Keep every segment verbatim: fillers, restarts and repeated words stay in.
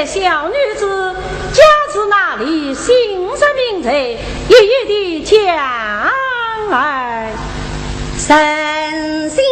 小女子家住哪里？姓甚名谁？一一地讲来。丞相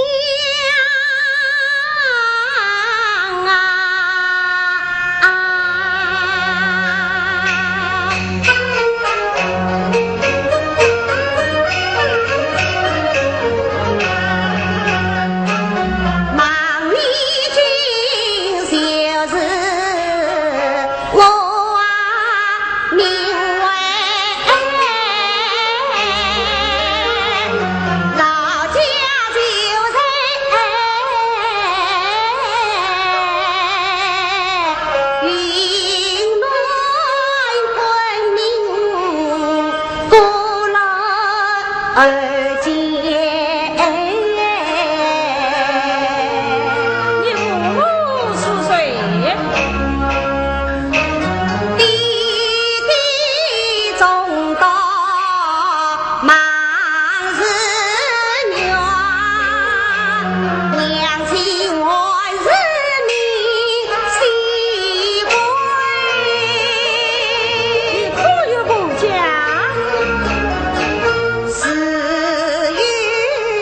啊，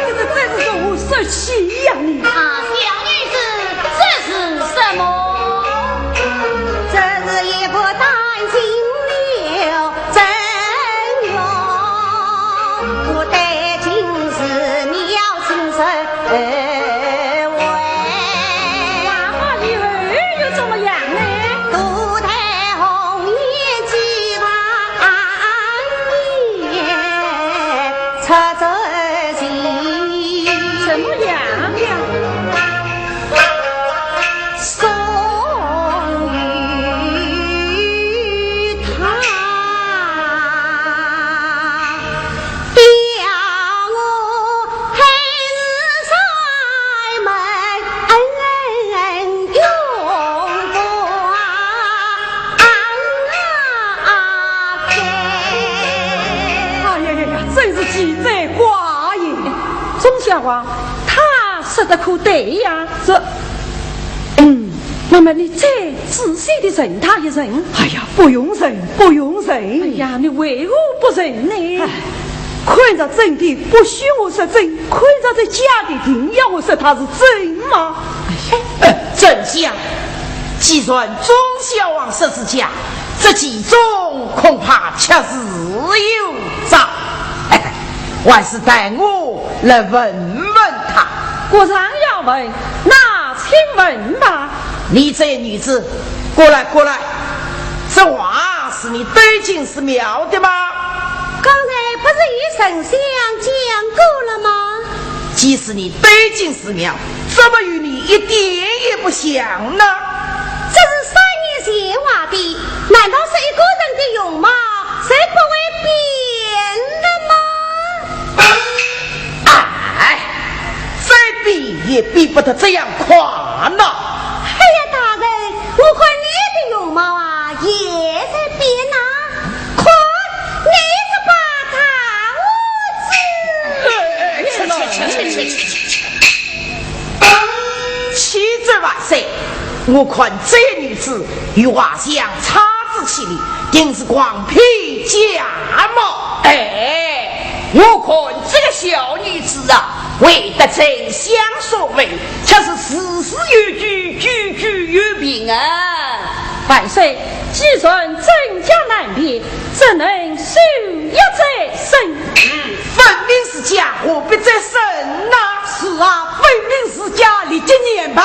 这个真是我说气呀你！啊，小女子，这是什么？这是一个担心了真容，我待今日你要亲身 那么以后又怎么样呢？怎么样呀？哎呀呀呀，真是奇哉怪也！钟小华，他说的可对呀？这，嗯，那么你再仔细地认他一认。哎呀，不用认，不用认。哎呀，你为何不认呢？哎，看着真的不许我说真，看着这假的定要我说他是真吗？哎，丞相，既然钟小华说是假，这其中恐怕确实有诈。哎，还是待我来问问他。果然要问，那请问吧。你这女子，过来，过来，这话是你对进寺庙的吗？刚才不是与丞相讲过了吗？ 既是你对进寺庙，怎么与你一点也不像呢？这是三年前画的，难道是一个人的容貌，谁不会变的吗？哎，再变也变不得这样快呢。哎呀，大人，我看你的容貌啊，也在变呐。 看，你这把大胡子！哎，哎，去，去，去，去，去，去，去。启奏万岁，我看这女子与画像差之千里，定是诓骗假冒。哎，我看这个小女子啊，为得丞相所为，却是事事有据，句句有凭啊。万岁，既然真假难辨， 怎能休要再审？嗯，分明是假，何必再审呢？是啊，分明是假，立即严办。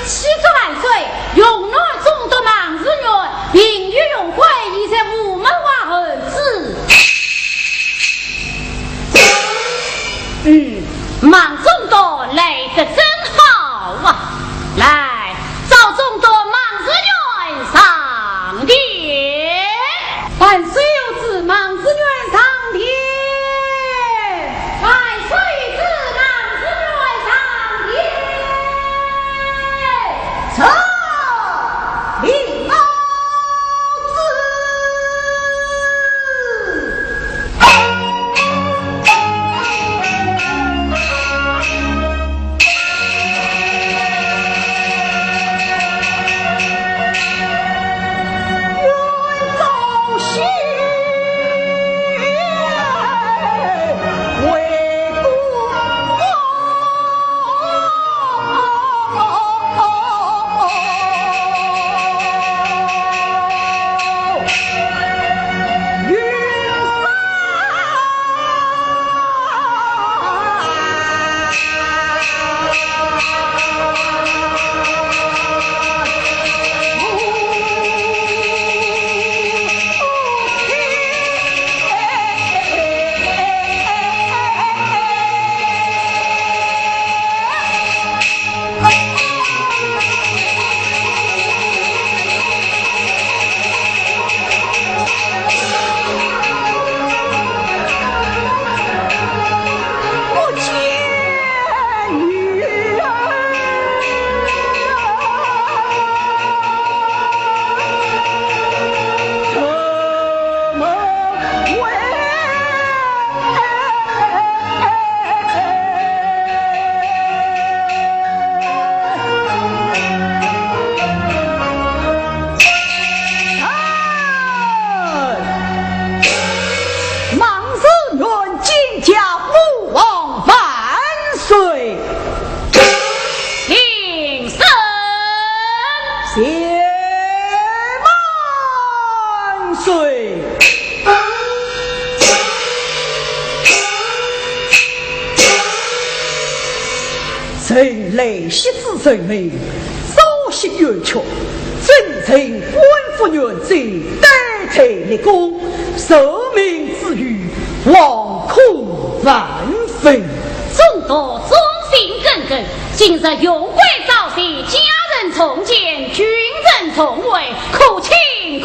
启奏万岁，荣元中都孟士元，并有荣归，已在午门外候。嗯，孟仲达来得正好啊！来，召仲达孟士元上殿。万岁有旨，孟士元上殿。万岁有旨，孟士元上殿。走。 领旨。孟士元见驾，吾皇万岁！平身。谢万岁。 臣来袭之时，朝夕冤屈，朕承观复原职，戴罪立功，受命之余，惶恐万分。仲达忠心耿耿，今日荣归朝廷，家人重建，君臣重会，可庆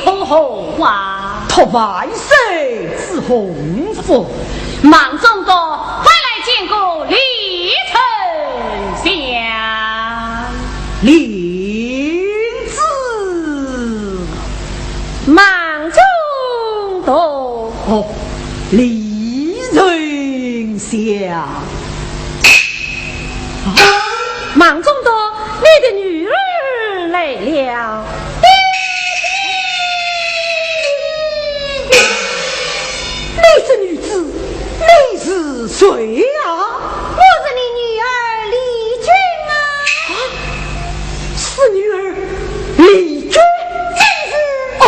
可贺啊！ 托万岁之洪福。孟仲达，快来见过李丞相。领旨。孟仲达。哦，李丞相。 孟仲达，你的女儿来了。你这女子，你是谁呀？我是你女儿丽君啊。啊，是女儿丽君？正是。哦，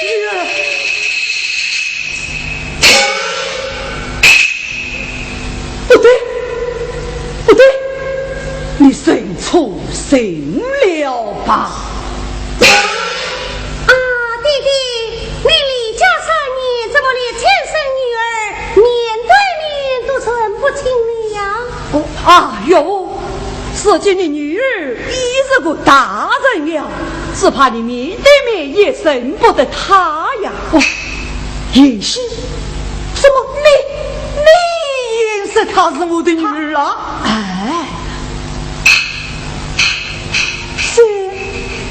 女儿。 不对，不对，你认错人了吧？啊，爹爹，你离家三年，怎么连亲生女儿面对面都认不清了呀？哦，哎呦，如今你女儿已是个大人了，只怕你面对面也认不得她呀。哦，贤婿， 怎么，你，你也说她是我的女儿啊？哎，这，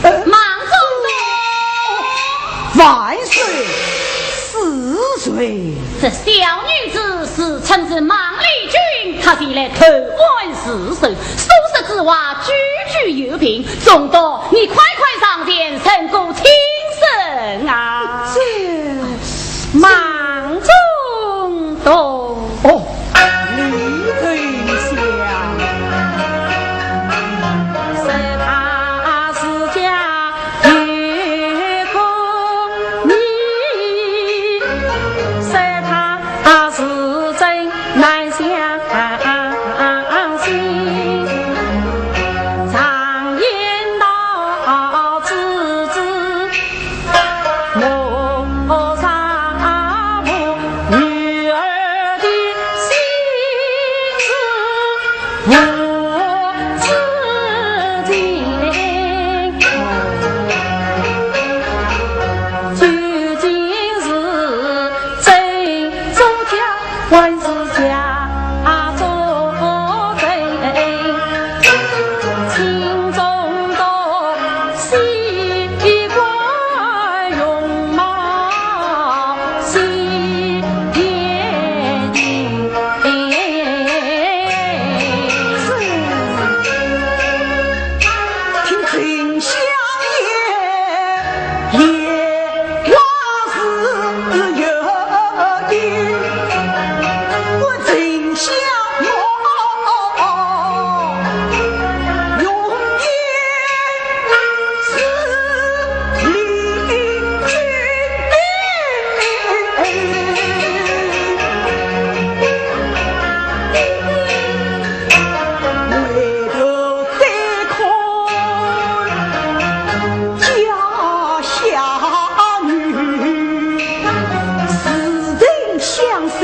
呃，孟仲达。万岁，是谁？这小女子自称是孟丽君，她前来投案自首，所说之话句句有凭。仲达，你快快上前，成个清审啊！这， 孟仲达。哦，李丞相。家下女，似曾相识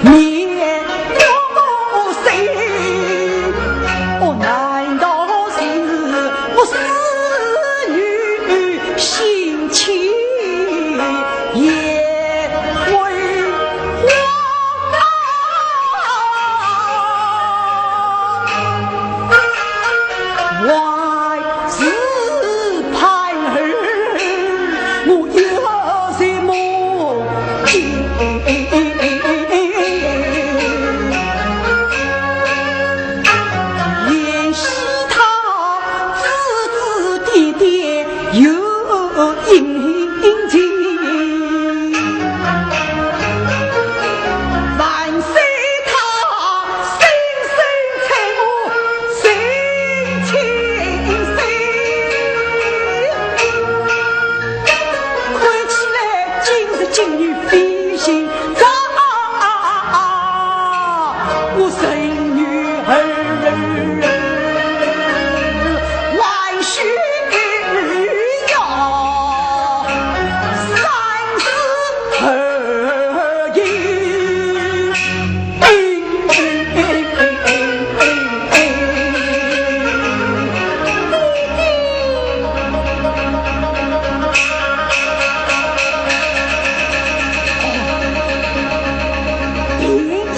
面不识。哦，难道是我思女心切也会慌啊？ 还是盼儿，我有什么情？怜惜他指指点点又 殷勤。万岁他心生恻我心清心。看起来今日金玉飞行。 我生女儿，还需要三思而行。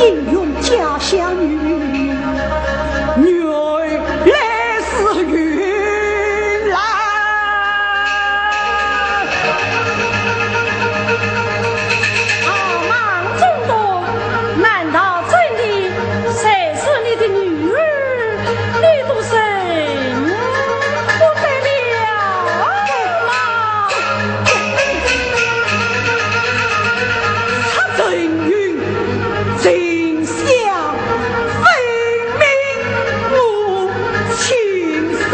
应允家乡女，女儿来时云来。啊，孟中都，难道真的才是你的女儿？ 你都认不得了吗？他曾云：「沉香分明我亲生。」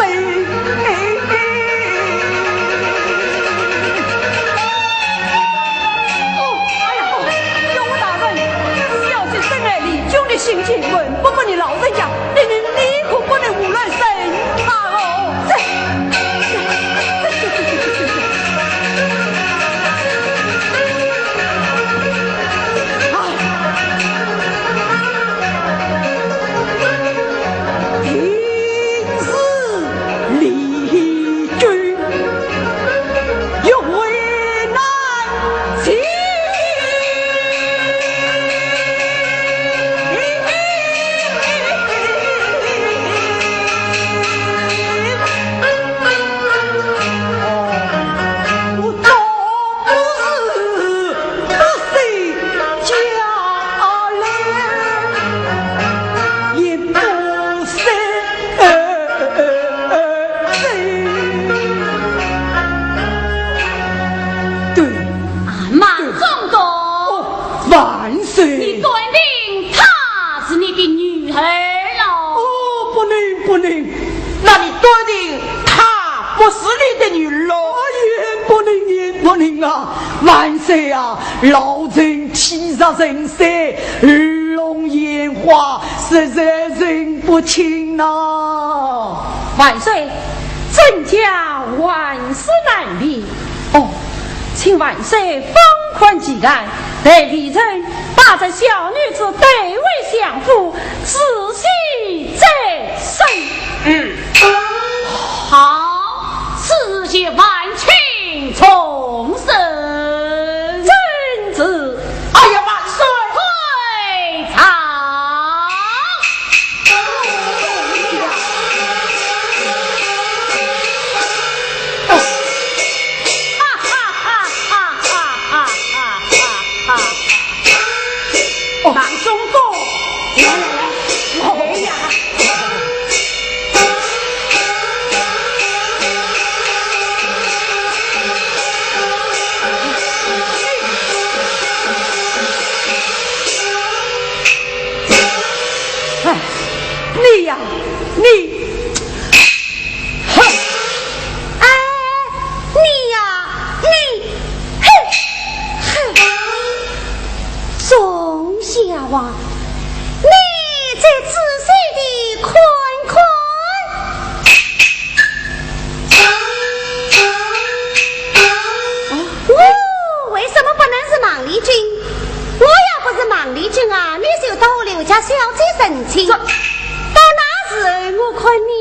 哦，哎呀，岳父大人，小姐深爱丽君的心情，瞒不过你老人家。 你，你，你可不能胡乱审判哦。这，这，这，这，这，这，这。啊。平日里君 又为难情。我总不是不守家令，也不守 对。啊，孟中都。哦，万岁。你断定她是你的女儿喽？哦，不能，不能。那你断定她不是你的女儿喽？啊，也不能，也不能啊！万岁啊，老臣体弱成三，耳聋眼花，实在认不清呐。 万岁，朕家万事难辨。哦，请万岁放宽其案，待微臣把这小女子带回相府，仔细再审。嗯。好，此事万请重审。遵旨。 哎呀，万岁！退朝！哈哈哈哈哈哈哈哈哈哈！哦，孟中都，来来来，来呀！话，你再仔细地看看。哦，为什么不能是孟丽君？我要不是孟丽君啊，你就到我刘家小姐成亲。到那时候，我看你